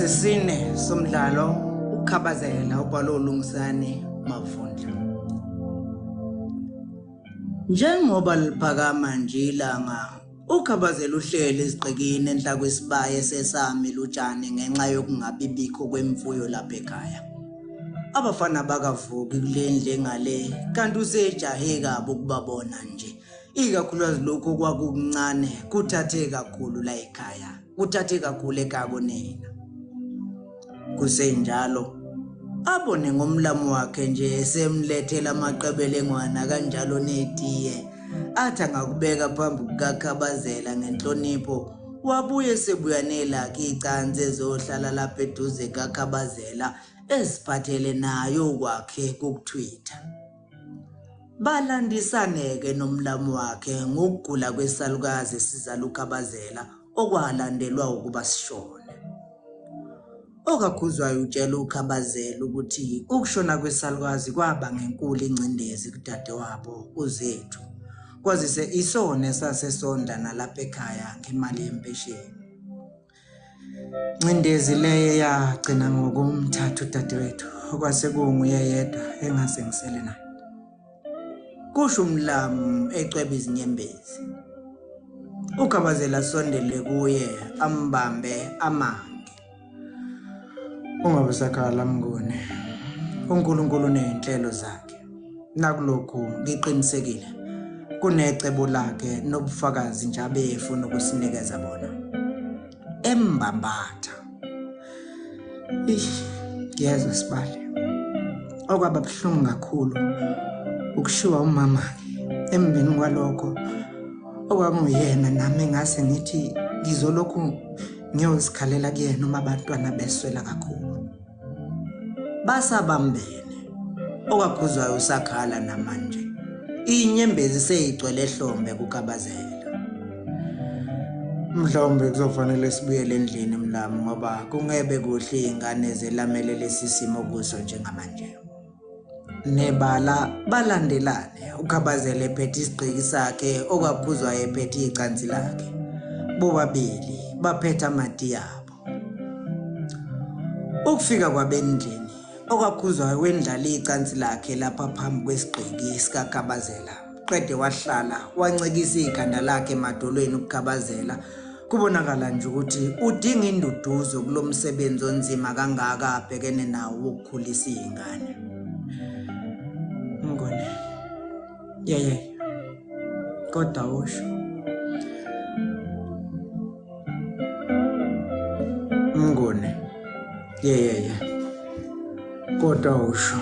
Sesine somdlalo uKhabazela ubhalwe uLungisani Mavundla. Njengoba liphakama nje ilanga, uKhabazela uhleli ezigqikini enhla kwesibaya esesamila utshani ngenxa yokungabi bikho kwemfuyo lapha ekhaya. Abafana bakavuki kule ndlu engale kanti usejahe kabi ukubabona nje. Ikakhulukazi lokhu okwakukuncane kuthathe kakhulu la ekhaya, kuthathe kakhulu ekhaya kunina. Kusenjalo abone ngomlamu wakhe nje esemlethela amaqebelengwana kanjalo netiye athi angakubeka phambi kukaKhabazela ngenhlonipho wabuye sebuya nelakhe icansi ezohlala lapha eduze kaKhabazela eziphathele nayo kwakhe kukuthwitha. Balandisane-ke nomlamu wakhe ngokugula kwesalukazi esizala uKhabazela okwalandelwa ukuba sishone. Okakhuzwayo utshela uKhabazela ukuthi ukushona kwesalukazi kwaba ngenkulu ingcindezi kudadewabo uZethu, kwazise isona esasesondla nalapha ekhaya ngemali yempesheni. Ncindezi leyo yagcina ngokumthatha udadewethu okwase kunguye yedwa engase ngisele naye. Kusho umlamu ecweba izinyembezi. UKhabazela asondele kuye ambambe amange. Ungabe usakhala Mnguni. uNkulunkulu uney'nhlelo zakhe. Nakulokhu ngiqinisekile kunecebo lakhe nobufakazi nje abefuna ukusinikeza bona. Embambatha. Ish, ngiyezwa sibali. Okwaba buhlungu kakhulu ukushiwa umama emveni kwalokho okwakunguyena nami ngase ngithi ngizolokhu ngiyozikhalela kuyena uma abantwana beswela kakhulu. Basabambene. Okakhuzwayo usakhala namanje. Inyembezi seyigcwele ehlombe kuKhabazela. Mhlawumbe kuzofanele sibuyele endlini mlamu ngoba kungebe kuhle iy'ngane zelamele lesi simo kuso njengamanje. Nebala balandelane uKhabazela ephethe isigqiki sakhe okwakhuzwayo ephethe icansi lakhe. Bobabili baphethe amati abo. Ukufika kwabendlini okwakhuzwayo wendlala icansi lakhe lapha phambi kwesigqiki sikaKhabazela. Qede wahlala wancikisa ikhanda lakhe emadolweni ukuKhabazela. Kubonakala nje ukuthi udinga induduzo kulo msebenzi onzima kangaka abhekene nawo wokukhulisa iy'ngane. Mngone. Yeye. Kodwa usho. Mngone. Yeyeye. Kodwa usho.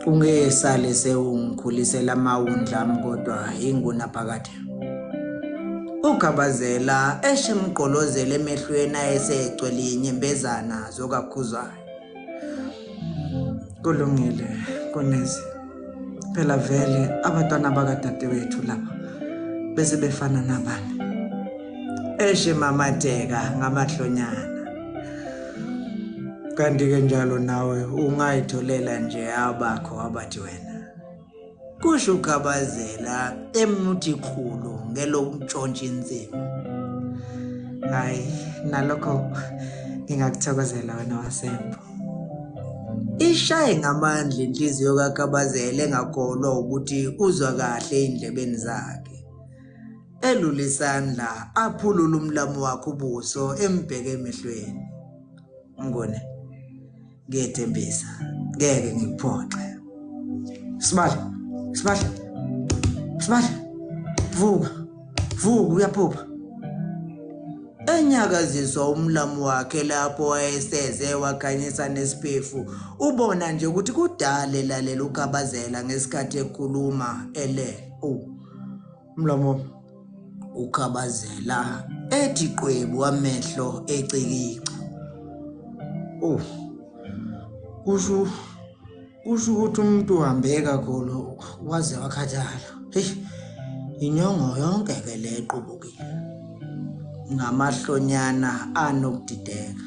Ungesale sewungikhulisela amawundla ami kodwa inguna phakade. UKhabazela eshe emgqolozela emehlweni ayesegcwele inyembezana zokakhuzwayo. Kulungile Konezi. Phela vele abantwana bakadadewethu laba bese befana nabami. Eshe mamatheka ngamahlonyana. Kanti-ke njalo nawe ungayitholela nje abakho abathi wena. Kusho uKhabazela emuthi khulu ngelokuntshontsha insimu. Hayi, nalokho ngingakuthokozela wena wasembo. Ishaye ngamandla inhliziyo kaKhabazela engakholwa ukuthi uzwa kahle ey'ndlebeni zakhe. Elula isandla aphulule umlamu wakhe ubuso embheke emehlweni. Mnguni, ngiyethembisa ngeke ngikuphoxe. Sibali, Sibali, Sibali, vuka, vuka uyaphupha. Enyakaziswa umlamu wakhe lapho wayeseze wakhanyisa nesiphefu ubona nje ukuthi kudala elalela uKhabazela ngesikhathi ekhuluma elele. Oh, mlomo uKhabazela ethi qwebu amehlo ecikica. Oh, kusho kusho ukuthi umuntu uhambe kakhulu waze wakhathala. Hey, inyongo yonke ke le equbukile. Ngamahlonyana anokudideka.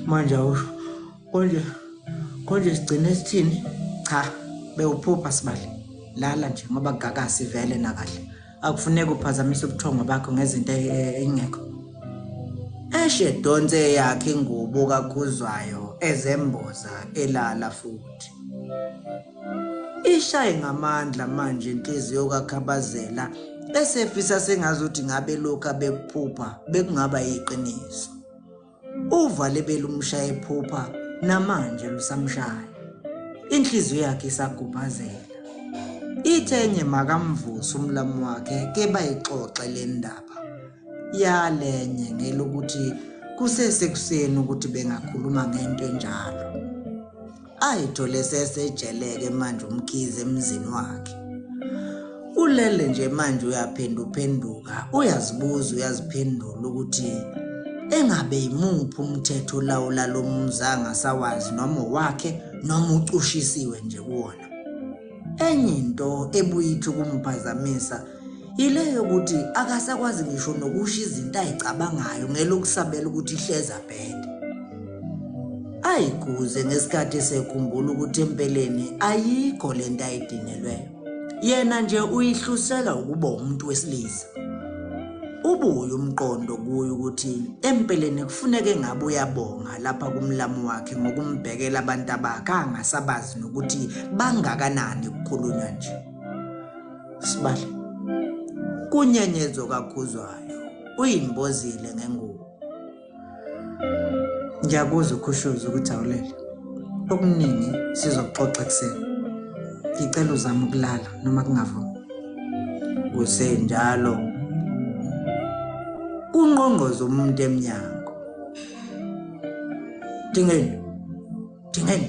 Manje awusho konje konje sigcine sithini? Cha, bewuphupha sibali. Lala nje ngoba gagasi vele nakahle. Akufuneki uphazamise ubuthongo bakho ngezinto engekho. Eshe donse yakhe ingubo kaKhuzwayo ezemboza elala futhi. Ishaye ngamandla manje inhliziyo kaKhabazela esefisa sengazuthi ngabe lokhu abekuphupha bekungaba yiqiniso. Uvale belumshaya ephupha namanje lusamshaya. Inhliziyo yakhe isagubhazela. Ithe enye makamvuse umlamu wakhe ke bayixoxe le ndaba. Yalenye ngelokuthi kusesekuseni ukuthi bengakhuluma ngento enjalo. Ayithole sesejeleke manje uMkhize emzini wakhe. Ulele nje manje uyaphenduphenduka, uyazibuza uyaziphendula ukuthi engabe yimuphi umthetho olawula lo muzi angasawazi noma owakhe noma ucushisiwe nje kuwona. Enye into ebuye ithi ukumphazamisa yile yokuthi akasakwazi ngisho nokusho izinto ayicabangayo ngelokusabela ukuthi ihleza bhede. Ayiguze ngesikhathi esekhumbula ukuthi empeleni ayikho lento ayidinelweyo. Yena nje uyihlusela ukuba umuntu wesilisa. Ubuye umqondo kuye ukuthi empeleni kufuneke ngabe uyabonga lapha kumlamu wakhe ngokumbhekela abantu abakhe angasabazi nokuthi bangakanani kukhulunywa nje. Sibale. Kunyenyezo kaKhuzwayo uyimbozile ngengubo. Ngiyakuzwa ukhushuza ukuthi awulele. Okuningi sizokuxoxa ekuseni. Ngicela uzame ukulala noma kungavumi. Kusenjalo kungqongqoza umuntu emnyango. Dingeni. Dingeni.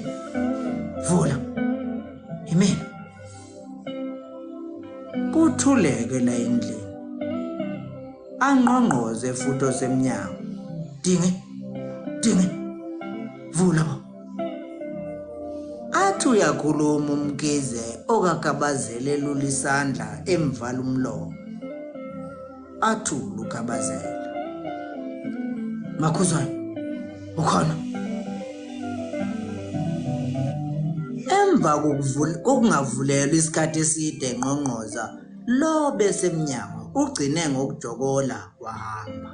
Vula. Imina. Kuthuleke la endlini. Angqongqoze futhi osemnyango. Dinge. Dinge. Vula bo. Athi uyakhuluma uMkhize okakabazele elula isandla emvala umlomo. Athule uKhabazela. Makhuzwayo ukhona. Emva kokungavulelwa isikhathi eside engqongqoza lo besemnyango ugcine ngokujokola wahamba.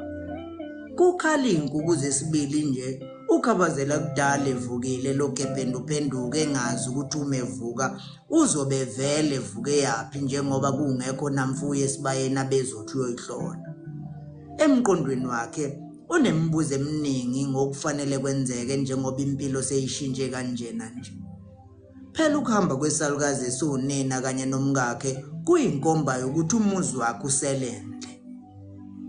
Kukhala iy'nkuku zesibili nje uKhabazela kudala evukile lokhu ephenduphenduka engazi ukuthi uma evuka uzobe vele evuke yaphi njengoba kungekho namfuyo esibayeni abezothi uyoyihlola. Emqondweni wakhe unemibuzo eminingi ngokufanele kwenzeke njengoba impilo seyishintshe kanjena nje. Phela ukuhamba kwesalukazi esiwunina kanye nomkakhe kuyinkomba yokuthi umuzi wakhe uselendle.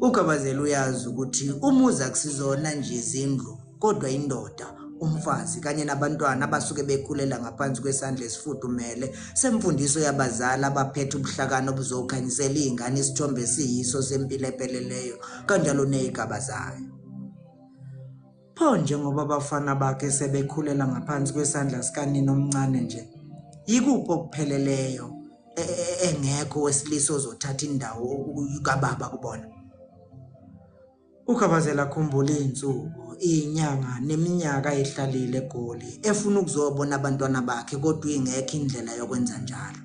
UGabazela uyazi ukuthi umuzi akusizona nje izindlu kodwa indoda, umfazi kanye nabantwana abasuke bekhulela ngaphansi kwesandla esifudumele semfundiso yabazali abaphethe ubuhlakani obuzokhanyisela iy'ngane isithombe esiyiso sempilo epheleleyo kanjalo ney'gaba zayo. Pho njengoba abafana bakhe sebekhulela ngaphansi kwesandla sikanina omncane nje, yikuphi okupheleleyo e, e, e, engekho wesilisa ozothatha indawo kababa kubona? UKhabazela akhumbule iy'nsuku, iy'nyanga neminyaka ayihlalile eGoli efuna ukuzobona abantwana bakhe kodwa ingekho indlela yokwenza njalo.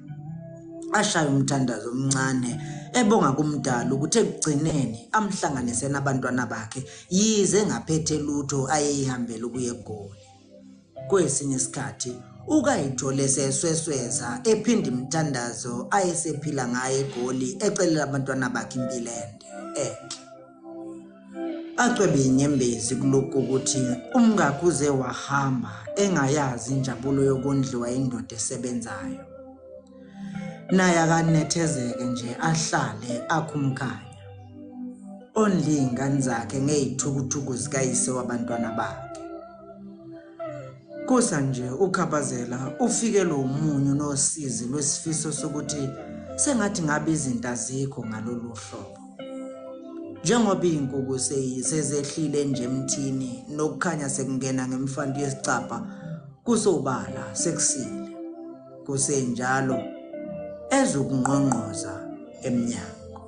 Ashaye umthandazo omncane ebonga kuMdali ukuthi ekugcineni amhlanganise nabantwana bakhe yize engaphethe lutho ayeyihambela ukuya eGoli. Kwesinye isikhathi ukayithole eseswesweza ephinda imithandazo ayesephila ngayo eGoli ecelela abantwana bakhe impilo ende enhle. Acwebe inyembezi kulokhu ukuthi umkakhe uze wahamba engayazi injabulo yokondliwa indoda esebenzayo. Naye akanethezeke nje ahlale akhumkhanya. Ondle iy'ngane zakhe ngey'thukuthuku zikayise wabantwana bakhe. Kusa nje uKhabazela ufikelwe umunyu nosizi lwesifiso sokuthi sengathi ngabe izinto azikho ngalolu hlobo. Njengoba iy'nkuku sezehlile nje emthini nokukhanya sekungena ngemfantu yesicabha kusobala sekusile. Kusenjalo ezokungqongqoza emnyango.